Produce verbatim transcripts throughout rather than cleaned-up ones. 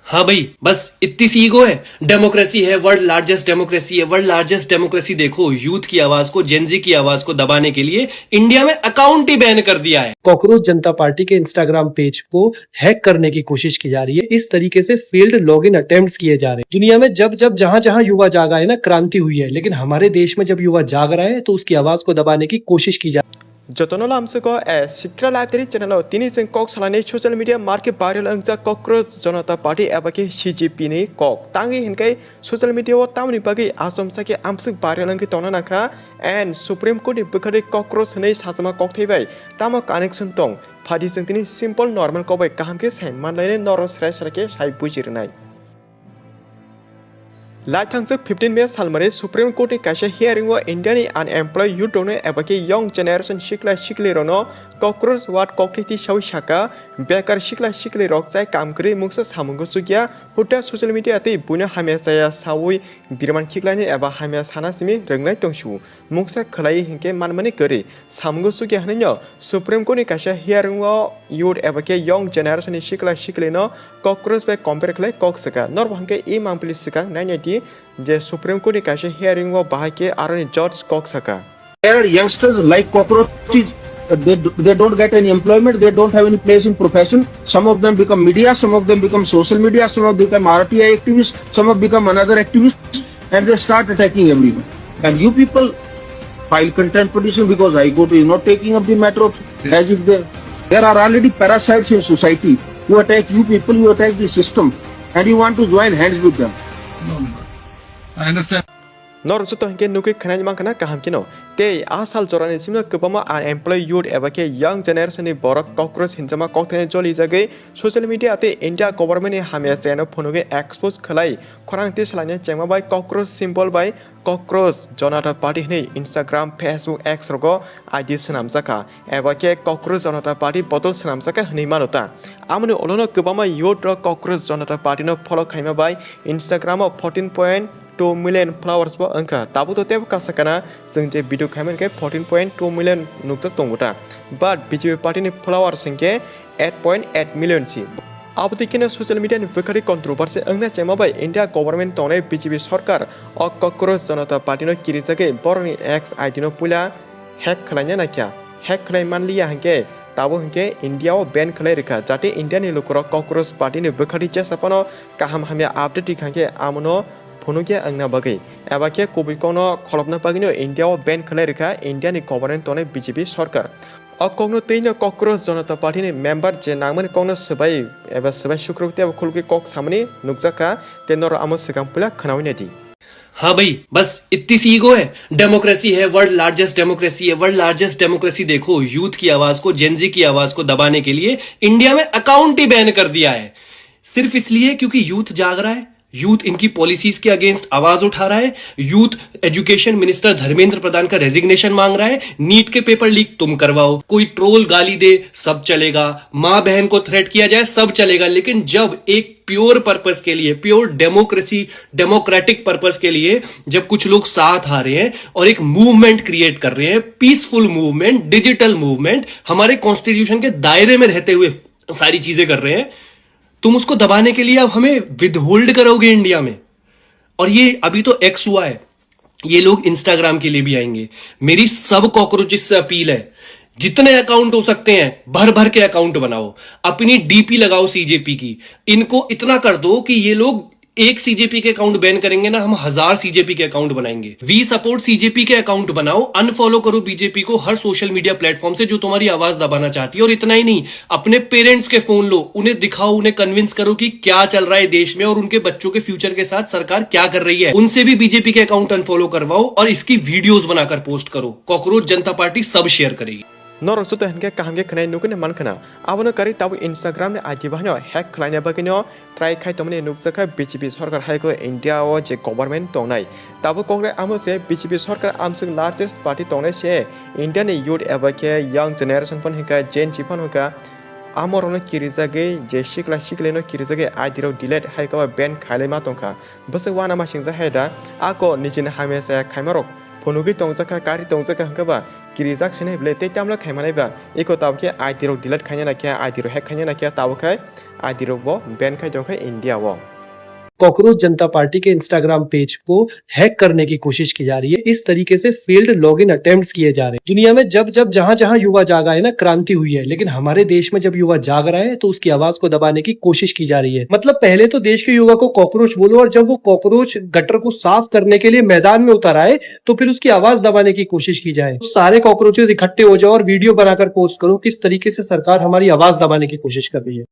हाँ भाई, बस इतनी सी ईगो है। डेमोक्रेसी है, वर्ल्ड लार्जेस्ट डेमोक्रेसी है। वर्ल्ड लार्जेस्ट डेमोक्रेसी देखो, यूथ की आवाज को, जेनजी की आवाज को दबाने के लिए इंडिया में अकाउंट ही बैन कर दिया है। कॉकरोच जनता पार्टी के इंस्टाग्राम पेज को हैक करने की कोशिश की जा रही है। इस तरीके से फेल्ड लॉगिन अटेम्प्ट्स किए जा रहे हैं। दुनिया में जब जब जहां जहां युवा जागा है ना, क्रांति हुई है, लेकिन हमारे देश में जब युवा जाग रहा है तो उसकी आवाज को दबाने की कोशिश की जा Jotono lamsoko a Sikra Library channel o tini chwng kok salani social media market viral wngjak Cockroach Janata Party eba khe C J P ni kok. Tangwi hinkhe social media o tamoni bagwi achomsa khe amswk viral wngwi tongna nangkha and Supreme Court ni bwkhadi Cockroach hwnwi sajama kokthai bai tamo connection tong? Phadi chwng tini simple normal kok bai kaham khe sai manlainai norok srai srai khe sai buji rwnai. Laithangchwk fifteen May salmari Supreme Court ni kaisa hearing o India ni unemployed youth rokno eba khe young generation sikla sikli rokno cockroach word kokthai tisawi saka, bekar sikla sikli rok chai kam kwrwi mungsa samungo chukya, huta social media tei buino hamya chaya sawi birman khiklaini eba hamya sana simi rwngnai tongsu. Mungsa khwlai hinkhe manmani kwrwi. Samungo chukya hwnwi no Supreme Court ni kaisa hearing o youth eba khe young generation ni sikla sikli no cockroach bai compare khlai kok swkha. Norbo hinkhe e mangpili swkang nainai di je Supreme Court ni kaisa hearing o bahai khe aroni judge kok saka. There are youngsters like cockroaches. Uh, they, they don't get any employment. They don't have any place in profession. Some of them become media. Some of them become social media. Some of them become R T I activists. Some have become another activist. And they start attacking everyone. And you people file contempt petition because High Court is not taking up the matter of as if they, there are already parasites in society who attack you people, you attack the system, and you want to join hands with them. No, no. I understand. Norok joto hinkhe nugwi khwnai mankha na kaham kheno. Tei a sal jorani simi kwbangma unemployed youth eba khe young generation ni borok cockroach hinjama kokthaino jolijagwi social media tei India government ni hamya chayano phunugwi expose khwlai khorang tisalaini chengma bai cockroach symbol bai Cockroach Janata Party hwnwi Instagram, Facebook, X rogo I D swnamjakha, eba khe Cockroach Janata Party bodol swnamjakha hwnwi mano ta. Amoni ulono kwbangma youth rok Cockroach Janata Party no follow khaima bai Instagram o fourteen point two million followers bo wngkha. Tabuk to tebo kasa kana chwng je video khaimani khe fourteen point two million nukjak tongo ta. But B J P party ni followers hinkhe eight point eight million si. Abotwi kheno social media ni bwkhari controversy wngna chengma bai India government tongnai B J P sarkar o Cockroach Janata Party no kirijagwi borokni X I D no puila hack khwlaina naikha. Hack khwlai manliya hinkhe tabuk hinkhe India o ban khwlai rwkha, jate India ni lukurok Cockroach Party ni bwkhari jesa phano kaham hamya update rikha hinkhe amono phunukya wngna bagwi, eba khe kubui kokno kholopna bagwino India o ban khwlai rwkha India ni government tongnai B J P sarkar. O kokno twi no Cockroach Janata Party ni member je nangmani kokno swbai eba swbai sukruk tei abo khulugwi kok samani nukjakha, tei norok amo swkang puila khwnawi naidi. हाँ भाई, बस इतनी सी ईगो है। डेमोक्रेसी है, world largest democracy है। World largest democracy देखो, यूथ की आवाज को, जेनजी की आवाज को दबाने के लिए इंडिया में अकाउंट ही बैन कर दिया है, सिर्फ इसलिए क्योंकि यूथ जाग रहा है। यूथ इनकी पॉलिसीज के अगेंस्ट आवाज उठा रहा है। यूथ एजुकेशन मिनिस्टर धर्मेंद्र प्रधान का रेजिग्नेशन मांग रहा है। नीट के पेपर लीक तुम करवाओ, कोई ट्रोल गाली दे, सब चलेगा। माँ बहन को थ्रेट किया जाए, सब चलेगा। लेकिन जब एक प्योर पर्पस के लिए, प्योर डेमोक्रेसी, डेमोक्रेटिक पर्पस के लिए जब कुछ लोग साथ आ रहे हैं और एक मूवमेंट क्रिएट कर रहे हैं, पीसफुल मूवमेंट, डिजिटल मूवमेंट, हमारे कॉन्स्टिट्यूशन के दायरे में रहते हुए सारी चीजें कर रहे हैं, तुम उसको दबाने के लिए अब हमें विदहोल्ड करोगे इंडिया में। और ये अभी तो एक्स हुआ है, ये लोग इंस्टाग्राम के लिए भी आएंगे। मेरी सब कॉकरोचेस से अपील है, जितने अकाउंट हो सकते हैं भर भर के अकाउंट बनाओ, अपनी डीपी लगाओ सीजेपी की। इनको इतना कर दो कि ये लोग एक सीजेपी के अकाउंट बैन करेंगे ना, हम हजार सीजेपी के अकाउंट बनाएंगे। वी सपोर्ट सीजेपी के अकाउंट बनाओ, अनफॉलो करो बीजेपी को हर सोशल मीडिया प्लेटफॉर्म से जो तुम्हारी आवाज दबाना चाहती है। और इतना ही नहीं, अपने पेरेंट्स के फोन लो, उन्हें दिखाओ, उन्हें कन्विंस करो कि क्या चल रहा है देश में और उनके बच्चों के फ्यूचर के साथ सरकार क्या कर रही है। उनसे भी बीजेपी के अकाउंट अनफॉलो करवाओ और इसकी वीडियोज बनाकर पोस्ट करो। कॉकरोच जनता पार्टी सब शेयर करेगी। Norok joto hinkhe kaham khe khwnai nugwino mankhwna. Abono kwrwi tabuk Instagram ni I D bahaino hack khwlaina bagwino try khai tongmani nukjakha B J P sarkar, haikhe India o je government tongnai. Tabuk kokrai amo se B J P sarkar amswk largest party tongnai se India ni youth eba khe young generation phano hinkha, Gen Z phano hinkha, amorokno kirijagwi je sikla siklino kirijagwi I D rok delete haikhe ban khailai ma tongkha. Bwswk uanamasingcha hai da, ako nijini hamya chaya khaimarok Phunugwi tongjakha, kari tongjakha hwnkhe ba kirijak sinai bwle tei tamle khaimanai ba eko tabuk khe I D rok delete khaina nakhe, I D rok hack khaina nakhe tabuk khai I D rok bo ban khai tongkha India o. Cockroach जनता पार्टी के Instagram page को हैक करने की कोशिश की जा रही है। इस तरीके से फेल्ड लॉगिन अटेम्प्ट्स किए जा रहे हैं। दुनिया में जब जब जहां जहां युवा जागा है ना, क्रांति हुई है, लेकिन हमारे देश में जब युवा जाग रहा है तो उसकी आवाज को दबाने की कोशिश की जा रही है। मतलब पहले तो देश के युवा को कॉकरोच बोलो और जब वो कॉकरोच गटर को साफ करने के लिए मैदान में उतर आए तो फिर उसकी आवाज दबाने की कोशिश की जाए। तो सारे कॉकरोचेस इकट्ठे हो जाओ और वीडियो बनाकर पोस्ट करो किस तरीके से सरकार हमारी आवाज दबाने की कोशिश कर रही है।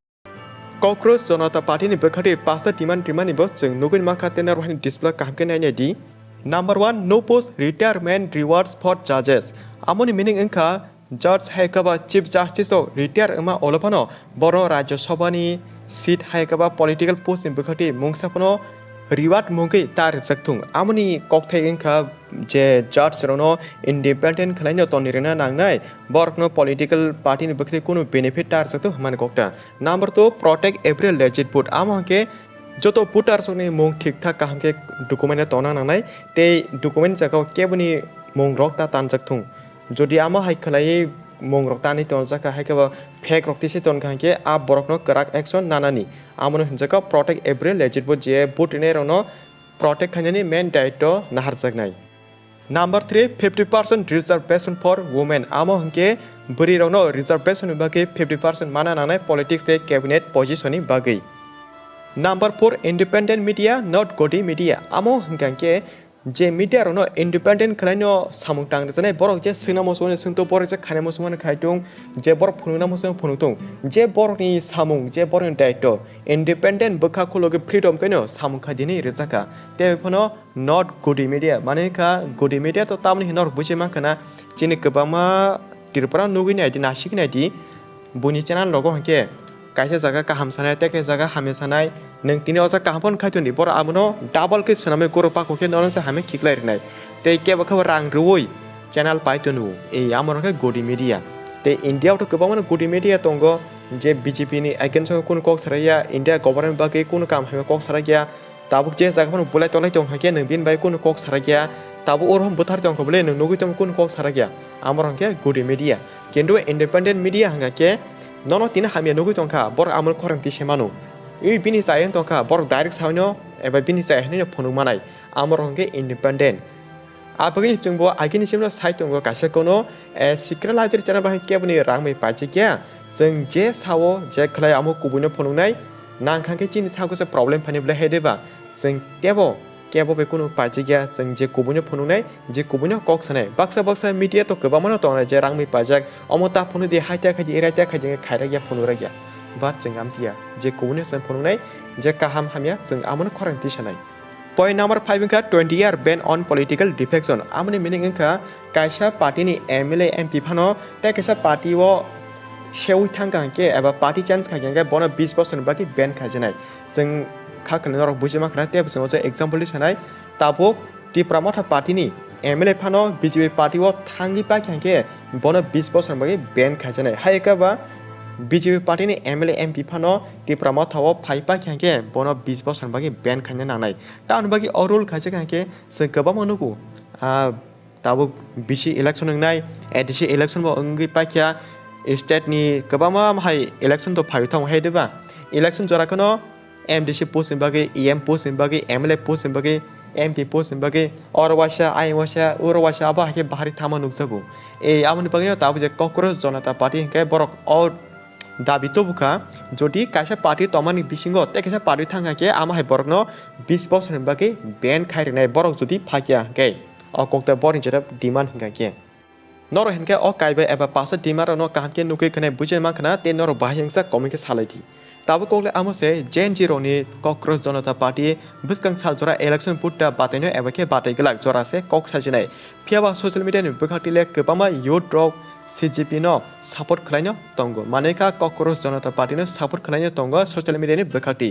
Cockroach Janata Party ni bwkhati pasta demand rimani bo chwng nugwi mankha tei naro hani display kaham khe nainai di. Number one, no post retirement rewards for judges. Amoni meaning wngkha judge hai khe ba chief justice o retire wngma olo phano borok Rajya Sabha ni seat hai khe ba political post ni bwkhati mungsa phano reward mungwi ta rijak thung. Amoni kokthai wngkha je judge rokno independent khwlaino toni rwna nangnai, borokno political party ni bwkhati kunu benefit ta rijak thung hwnmani kokta. Number two, protect every alleged vote. Amo hwnkhe joto voter sokni mung thik thak kaham khe document o tongna nangnai tei document jagao keboni mung rok ta tanjak thung. Jodi amo hai khwlaiwi mung rok tanwi tonjak kha hai khe bo fake rok tise ton kha hwnkhe a borokno kwrak action nanani. Amono hwnjak kha protect every alleged vote, je vote rinai rokno protect khainani main daitw naharjaknai. Number three, fifty percent reservation for women. Amo hwnkhe bwrwi rokno reservation ni bagwi fifty percent mana nangnai politics tei cabinet position ni bagwi. Number four, independent media, not godi media. Amo hwnkha hwnkhe je media rokno independent khwlaino samung tang rwjaknai, borok je swngnamo swngmani swngto, borok je khainamo swngmani khaitung, je borok phunuknamo swngmani phunuktung, je borokni samung, je borokni daitw, independent bwkha khulogwi freedom khaino samung khai dinwi rwjakha. Tei phano not godi media, mane kha godi media to tamoni hino norok buji mankha na, chini kwbangma Tripura nugwi naidi, nasigwi naidi, buini channel rogo hwnkhe kaisa jaga kaham sanai, tei kaisa jaga hamya sanai, nwng tini o jaga kaham phano khai toni, borok abono double khe swnamwi goro pako khe nono se hamya khiklai rwnai, tei kebo khe bo rang rwui channel pai tono, ei amo rok khe godi media. Tei India o to kwbangma no godi media tongo, je B J P ni against o kunu kok sarai ya, India government bagwi kunu kam hamya kok sarai ya, tabuk je jaga phano bulai tolai tong hai khe nwng bini bai kunu kok sarai khe, tabuk oro hwn bwthar tong kha bole nwng nugwi tong kunu kok sarai khe, amo rok khe godi media. Kintu independent media hwnkha khe nono tini hamya nugwi tong kha, borok amo khorang twi se mano. Ui bini chayeng tong kha, borok direct saino eba bini chayeng hinwi phunuk manai, amo rok hwnkhe independent. Abagini chwngbo agini simno sai tongo kaisa kono, eh, Sikra Library channel bai keboni rang bai paijak ya. Chwng je sao, je khlai amo kubuino phunuknai, nang kha khe chini sago se problem phani bwlai hai de ba. Chwng tebo, kebo bai kunu paijak ya, chwng je kubuino phunuknai, je kubuino kok sanai. Baksa baksa media to kwbangma no tongnai je rang bai paijak, omo ta phunuk di, hai ta khai di, erai ta khai di, khairok ya, phunuk rak ya. But chwng amtiya, je kubuino chwng phunuknai, je kaham hamya, chwng amono khorang twi sanai. Point number five wngkha twenty year ban on political defection. Amoni meaning wngkha kaisa party ni M L A, M P phano tei kaisa party o seui thang kha hwnkhe eba party change kha hwnkhe bono bis bosor ni bagwi ban khaijaknai. Chwng kha khwlai norok buji mankha na tei bo chwng o example ri sanai. Tabuk Tipra Motha party ni M L A phano B J P party o thangwi paikha hwnkhe bono bis bosor ni bagwi ban khaijaknai. Hai khe ba B J P party ni M L A, M P phano Tipra Motha o phai paikha hwnkhe bono bis bosor ni bagwi ban khaina nangnai. Tamoni bagwi o rule khaijak kha hwnkhe chwng kwbangma nugo, ah, tabuk bisi election wngnai, A D C election bo wngwi paikha, state ni kwbangma hai election to phaiwi thango hai de ba. Election jora kheno M D C post ni bagwi, E M post ni bagwi, M L A post ni bagwi, M P post ni bagwi, oro waisa, ayang waisa, uro waisa, abo hai khe bahari thangma nukjago. Ei, aboni bagwino tabuk je Cockroach Janata Party hwnkhe borok o dabi tubu kha, jodi kaisa party tongmani bisingo tei kaisa party thang kha khe, amo hai borokno bis bosor ni bagwi ban khai rwnai, borok jodi phakya hwnkhe, o kokta borni jora demand hwnkha khe. Norok hinkhe o kaibai eba pasa demand rokno kaham khe nugwi khwnai buji mankha na tei norok bahai wngsa comment khe salai di. Tabuk kokle amo se Gen Z rokni Cockroach Janata Party bwskang sal jora election vote da bataino eba khe batai glak jora se kok sajinai. Phiyaba social media ni bwkhakti le kwbangma youth rok C J P no support khwlaino tongo. Manwi kha Cockroach Janata Party no support khwlaino tongo social media ni bwkhakti.